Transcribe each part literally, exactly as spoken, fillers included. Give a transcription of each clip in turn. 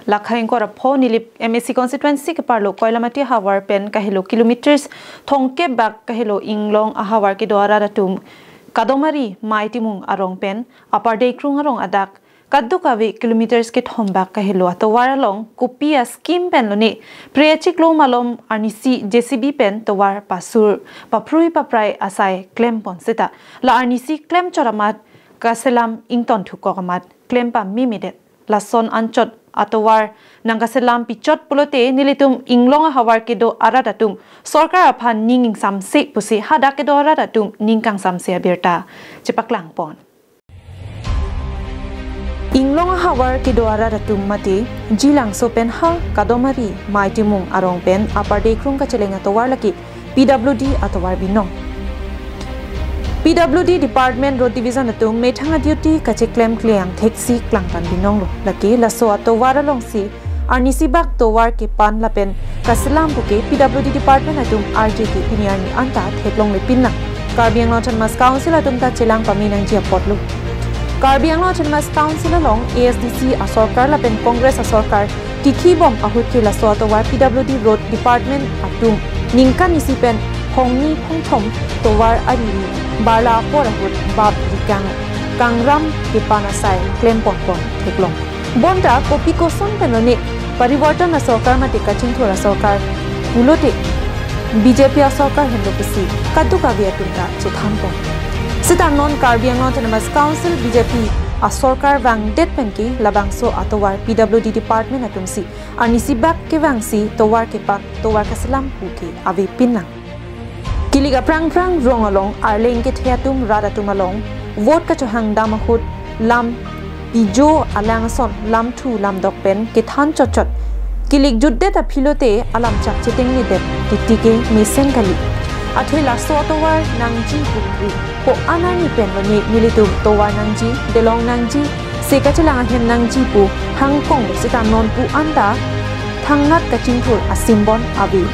Lakha ingkoi ra pho Nilip M A C constituency keparlo Koilamati ahavar pen kahelo kilometers thomkep bak kahelo Inglong ahavar kedo arat atum Kadomari Maitimung arong pen Upper Deikrung arong adak kadokave kilometers kethom bak kahelo atovar along kopi a-scheme pen lone pre achiklo malom arnisi J C B pen tovar pasur paphrui paprai asai klempon seta la arnisi klem chot amat kaselam ington thukok amat klem pamemedet. Lason anchot atovar nangkaselam pichot pulote nelitum Inglong ahavar kedo arat atum sorkar aphan ning ingsamse pusi hadak kedo arat atum ning kangsamse abirta chepaklangpon. Inglong ahavar kedo arat atum mate Jilangso pen ha Kadomari Maitimung arong pen Upper Deikrung kacheleng atovar lake P W D atovar binong. P W D Department Road Division atum methang a-duty kacheklem kle angthek si klangpan binonglo. Lake laso atovar alongsi arnisi bak tovar kepan lapen kaselam puke P W D Department atum arje ke pini arni anta theklongle pinlang. Karbi Anglong Autonomous Council atum ta chelang pame nangji apotlo. Karbi Anglong Autonomous Council along A S D C asorkar lapen Congress asorkar kithi bom ahut ke laso atovar P W D Road Department atum ningkan isi pen hongni phongthom tovar ariri barla apor ahut bap rikang kangram kepan asai klemponpon theklong. Bonta kopi koson pen lone parivartan asorkar mate kachingthur asorkar pulote B J P asorkar henlo pusi kadokave atum ta chethanpon. Seta non Karbi Anglong Autonomous Council B J P asorkar vangdet penke labangso atovar P W D Department atumsi arnisi bak kevangsi tovar kepan tovar kaselam puke ave pinlang. Kilik aphrang phrang rong along arleng kethe atum rat atum along vote kachohang dam ahut lam pijo alang ason lamthu lamdok pen kethan chotchot kilik jutdet aphi lote alam chak chetengnedet titi ke mesen kali. Athe laso atovar nangji putri ko anani pen lone nelitum tovar nangji, delong nangji, se kachelang ahem nangji pu hangkong seta non pu anta thangnat kachingthur asimbon ave.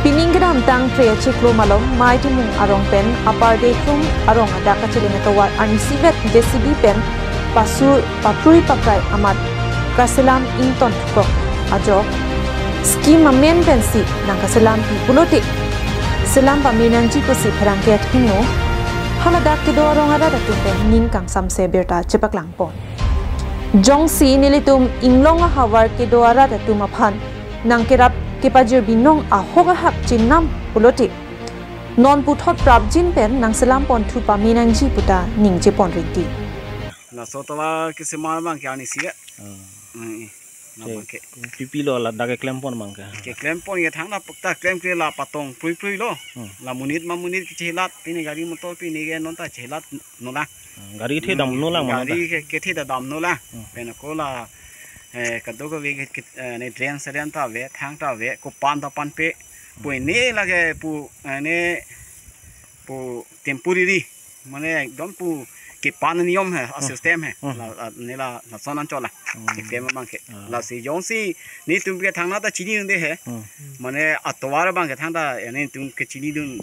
Pining kedamtang pre achiklo malom Maitimung arong pen Upper Deikrung arong adak kacheleng atovar arnisi vet J C B pen pasur paphrui paprai amat kaselam ington thukok ajok scheme amen pensi nangkaselam pi pulote selam pame nangji pusi pherangke athengno haladak kedo arong arat atum pen ning kangsamse birta chepaklangpon. Jongsi nelitum Inglong ahavar kedo arat atum aphan nangkerap kepajir binong ahok ahak chenam pulote non puthot prapjin pen nangselam ponthu pame nangji puta ningje pon rinti. Laso tovar kesemar abang ke arnisi ya. Hmm. Hmm, eh. Labang ke. Pipi lo ladak keklempon abang ke. Keklempon ke thangta pakta klem ke la patong prui prui lo. Hmm. La monit ma monit kechelat pini gari motor pini ke non ta chelat nolang. Hmm, gari kethe damnolang mano ta. Gari ke kethe ta damnolang. Hmm. Pen ko la, eh, kadokave ke, ke, eh, ne drain seren ta ave, thang ta ave, kopan ta panpe. Pu ne lake pu, eh, ne pu temporary. Mane ekdom pu kepan niyom he, a system he. Hmm. La, la, ne la, lason anchot la. Hmm. Keklem abang ke. Ah. Lasi jongsi netum ke thangnat ta chinidunde he. Hmm. Mane atovar abang ke thangta, eh, netum ke chinidun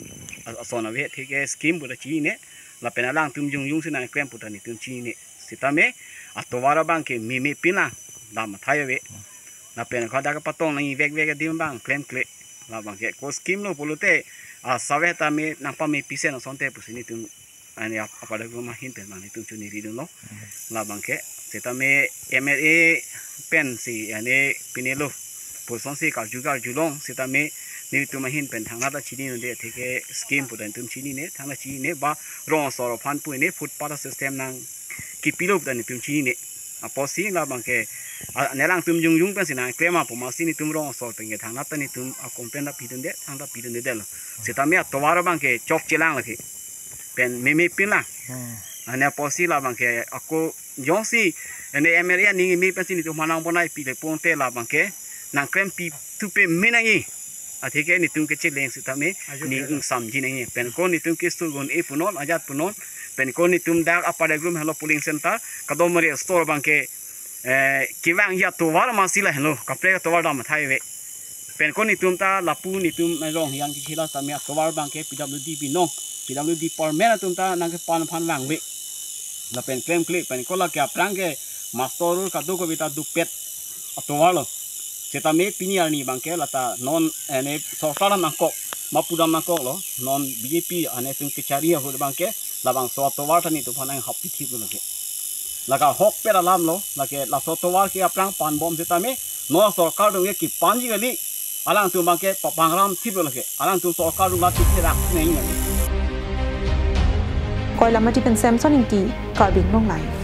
a-, ason ave, thik ke scheme pu ta chinine. Lapen alangtum jongjong si nangklem pu ta netum chinine. Sitame atovar abang ke meme pinlang dam athai ave. Lapen ko dak patong nangji vekvek adim abang klemkle. Labang ke ko scheme lo pulote, ah, save tame nangpame pisen asonte pusi netum ani ap-, Upper Deikrung ahin pen abang netum choniri dunlo. Labang ke sitame M L A pensi ani pini lo puson si karju karjulong sitame netum ahin pen thangnat ta chinidunde thik ke scheme pu ta netum chinine, thangnat chinine ba rong asor aphan pu ne footpath system nangkipilo pu ta netum chinine. Apotsi labang ke, a, ne alangtum jongjong pensi nangklem apo masi netum rong asor pen ke thangnat ta netum akong pen ta pidunde, thangta pidundedetlo. Sitame atovar abang ke chokchelang lake. Pen meme pinlang. Hmm. Ani apotsi labang ke ako jongsi ne M L A aning me pensi netum manang bonai pile ponte labang ke nangklem pithu pame nangji. Athik ke netum kecheleng sitame ning ingsamji nangji. Pen ko netum ke student e punon, ajat punon. Pen ko netum dak Upper Deikrung helo polling center, Kadomari store abang ke, eh, kevangji atovar masi la helo, kaprek atovar dam athai ave. Pen ko netum ta lapu netum rong yang kehila tame atovar abang ke P W D binong, P W D department atum ta nangkepan aphan vangve. Lapen klemkle, pen ko lake aphrang ke Master roll kadokave ta dopet atovar lo. Setame pini arni abangke lata non ene sorkar nangkok, mapu dam nangkok lo, non B J P ane sing kechari ahut abangke labangso atovar ta netum aphan nanghap pithip lo lake. Lake ahokpet alam lo, lake laso atovar ke aphrang panbom setame non sorkar atum ke kepanji kali, alangtum abangke papangram thip lo lake, alangtum sorkar atum la thip therak neng lake. Koilamati pen Samson Ingti, Karbi Anglong Live.